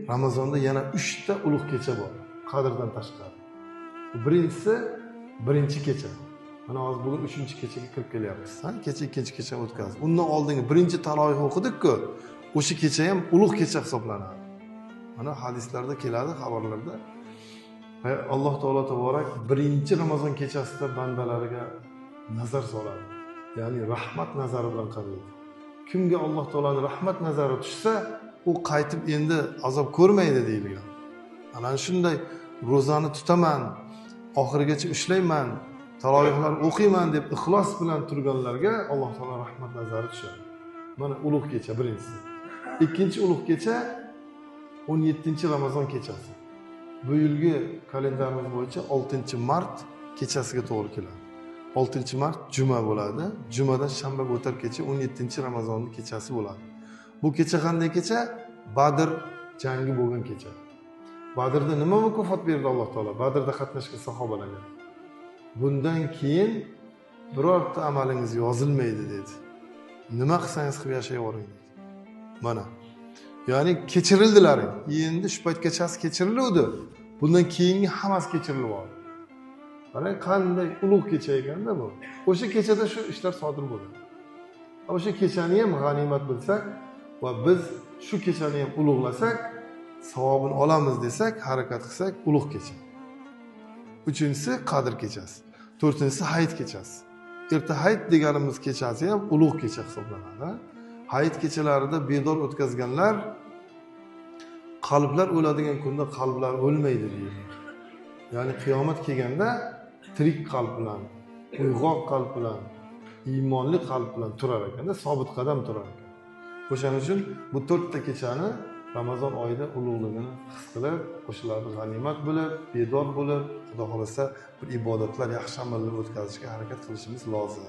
Ramazonda yana 3 ta ulug' kecha bor, qadrdan tashqari. Birinchisi birinchi kecha. Mana hozir bugun 3-kechaga kirib kelyapmiz. Ha, kecha 2-kecha o'tkazdik. Undan oldingi birinchi taroveh o'qidik-ku, o'sha kecha ham ulug' kecha hisoblanadi. Mana hadislarda keladi, xabarlarda. Alloh taolo taborak birinchi Ramazon kechasida bandalariga nazar soladi. Ya'ni rahmat nazari bilan qaraydi. Kimga Alloh taoloning rahmat nazari tushsa, u qaytib endi azob ko'rmaydi deyilgan. Ana shunday ro'zani tutaman, oxirigacha ushlayman, tarovehlar o'qiyman deb ixlos bilan turganlarga Alloh taolo rahmat nazari tushadi. Mana ulug' kecha birinchisi. Ikkinchi ulug' kecha 17-Ramazon kechasi. Bu yilgi kalendarimiz bo'yicha 6-mart kechasiga to'g'ri keladi. 6-mart juma bo'ladi. Jumadan shanbaga o'tar kecha 17-Ramazonning kechasi bo'ladi. Bu kecha qanday kecha? Badr jangi bo'lgan kecha. Badrda nima mukofot berdi Alloh taolo? Badrda qatnashgan sahobalarga. Bundan keyin birorta amalingiz yozilmaydi dedi. Nima qilsangiz qilib yashayvering dedi. Mana. Ya'ni kechirildilar. Endi shu paytgachasi kechiriluvdi. Bundan keyingi hammasi kechirilib oldi. Qarang, qanday ulug' kecha ekanda bu. O'sha kechada shu ishlar sodir bo'ladi. O'sha kechani ham g'animat bilsak va biz shu kechani ham ulug'lasak, savobini olamiz desak, harakat qilsak, ulug' kecha. Uchinchisi Qadr kechasi. To'rtinchisi Hayit kechasi. Erta hayit deganimiz kechasi ham ulug' kecha hisoblanadi. Hayit kechalarida bedor o'tkazganlar qalblar o'ladigan kunda qalblar o'lmaydi deyiladi. Ya'ni qiyomat kelganda tirik qalb bilan, uyg'oq qalb bilan, iymonli qalb bilan turar ekanda, sobit qadam turar ekan. O'shaning uchun bu 4 ta kechani Ramazon oyida ulug'ligini his qilib, o'shalarni g'animat bilib, bedor bo'lib, Xudo xolasa bir ibodatlar, yaxshi amallar o'tkazishga harakat qilishimiz lozim.